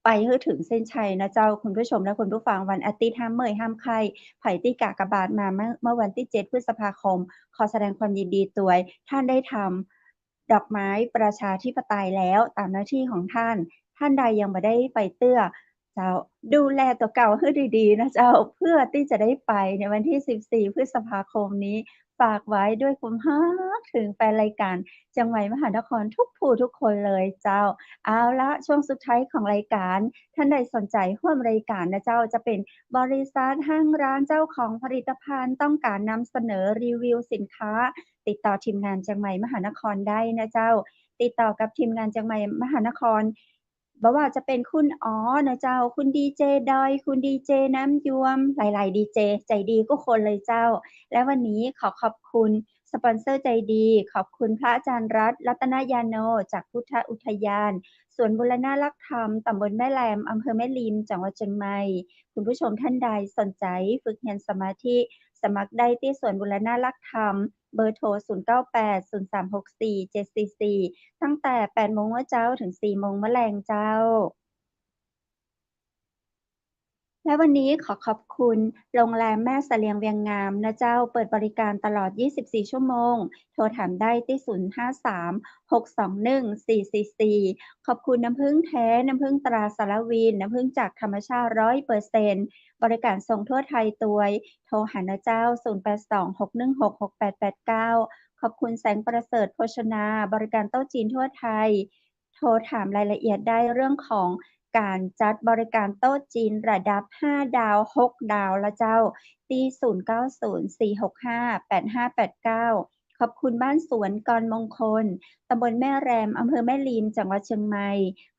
ไปหื้อเถิงเส้นชัยนะเจ้า คุณผู้ชมและคุณผู้ฟัง วันอาทิตย์ห้ามเมื่อยห้ามไข้ ใผตี้กากบาทมาเมื่อ เมื่อวันตี้ เจ็ด พฤษภาคม ขอแสดงความยินดีตวย ท่านได้ทำดอกไม้ประชาธิปไตยแล้วต๋ามหน้าตี้ของท่าน ท่านใดยังบ่ได้ไปเตื้อ เจ้า ดูแลตั๋วเก่าหื้อดีๆ นะเจ้า เพื่อตี้จะได้ไปในวันตี้ สิบสี่ พฤษภาคมนี้ ฝากไว้ด้วยความฮักเถิงแฟนรายก๋านเจียงใหม่มหานครทุกผู้ทุกคนเลยเจ้า เอาละ ช่วงสุดท้ายของรายก๋าน ท่านใดสนใจ๋ฮ่วมรายก๋านนะเจ้า จะเป๋นบริษัท ห้างร้าน เจ้าของผลิตภัณฑ์ ต้องก๋านนำเสนอรีวิวสินค้า ติดต่อทีมงานเจียงใหม่มหานครได้นะเจ้า ติดต่อกับทีมงานเจียงใหม่มหานคร บ่ว่าจะเป๋นคุณอ๋อนะเจ้า คุณดีเจดอย คุณดีเจน้ำยวม หลายๆ ดีเจ ใจ๋ดีกู้คนเลยเจ้า และวันนี้ขอขอบคุณสปอนเซอร์ใจ๋ดี ขอบคุณพระอาจารย์รัตน์ รัตนยาโน จากพุทธอุทยานสวนบูรณะรักธรรม ต๋ำบลแม่แรม อำเภอแม่ริม จังหวัดเจียงใหม่ คุณผู้ชมท่านใดสนใจ๋ฝึกเฮียนสมาธิ สมัครได้ตี้สวนบูรณะรักธรรม เบอร์โทร ศูนย์เก้าแปด ศูนย์สามหกสี่ เจ็ดสี่สี่ ตั้งแต่ แปดโมงเมื่อเจ๊า เถิง สี่โมงเมื่อแลงเจ้า และวันนี้ขอขอบคุณโรงแรมแม่เสลียงเวียงงามนะเจ้า เปิดบริการตลอด ยี่สิบสี่ ชั่วโมง โทรถามได้ตี้ ศูนย์ห้าสาม หกสองหนึ่ง สี่สี่สี่ ขอบคุณน้ำผึ้งแท้ น้ำผึ้งตราสารวิน น้ำผึ้งจากธรรมชาติ ร้อยเปอร์เซ็นต์ บริการส่งทั่วไทยตวย โทรหานะเจ้า ศูนย์แปดสอง หกหนึ่งหก หกแปดแปดเก้า ขอบคุณแสงประเสริฐโภชนา บริการโต๊ะจีนทั่วไทย โทรถามรายละเอียดได้เรื่องของก๋านจัดบริการโต๊ะจีนระดับ ห้าดาว หกดาวละเจ้า ตี้ ศูนย์เก้าศูนย์ สี่หกห้า แปดห้าแปดเก้า ขอบคุณบ้านสวนกรมงคล ตำบลแม่แรม อำเภอแม่ริม จังหวัดเจียงใหม่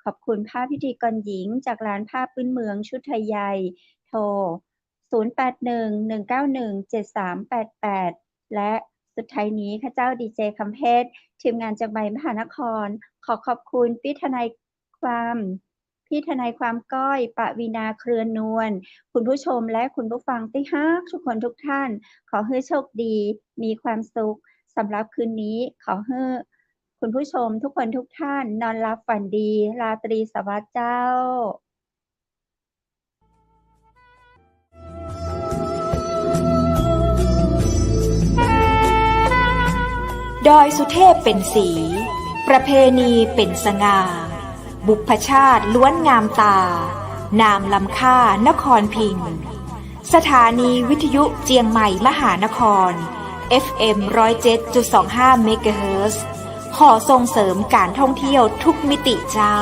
ขอบคุณผ้าพิธีกรหญิงจากร้านผ้าพื้นเมืองชุดไทยใหญ่ โทร ศูนย์แปดหนึ่ง หนึ่งเก้าหนึ่ง เจ็ดสามแปดแปด และสุดท้ายนี้ข้าเจ้าดีเจคำเพชร ทีมงานเจียงใหม่มหานคร ขอขอบคุณพี่ทนายความ พี่ทนายความก้อย ปวีณา เครือนวล คุณผู้ชมและคุณผู้ฟังตี้ฮักทุกคนทุกท่าน ขอหื้อโชคดี มีความสุข สำหรับคืนนี้ ขอหื้อคุณผู้ชมทุกคนทุกท่าน นอนหลับฝันดี ราตรีสวัสดิ์เจ้า ดอยสุเทพเป๋นสี ประเพณีเป๋นสง่า บุพชาติล้วนงามตา นามล้ำค่านครพิงค์ สถานีวิทยุเจียงใหม่มหานคร เอฟเอ็ม ร้อยเจ็ดจุดสองห้า เมกะเฮิรตซ์ ขอส่งเสริมการท่องเที่ยวทุกมิติเจ้า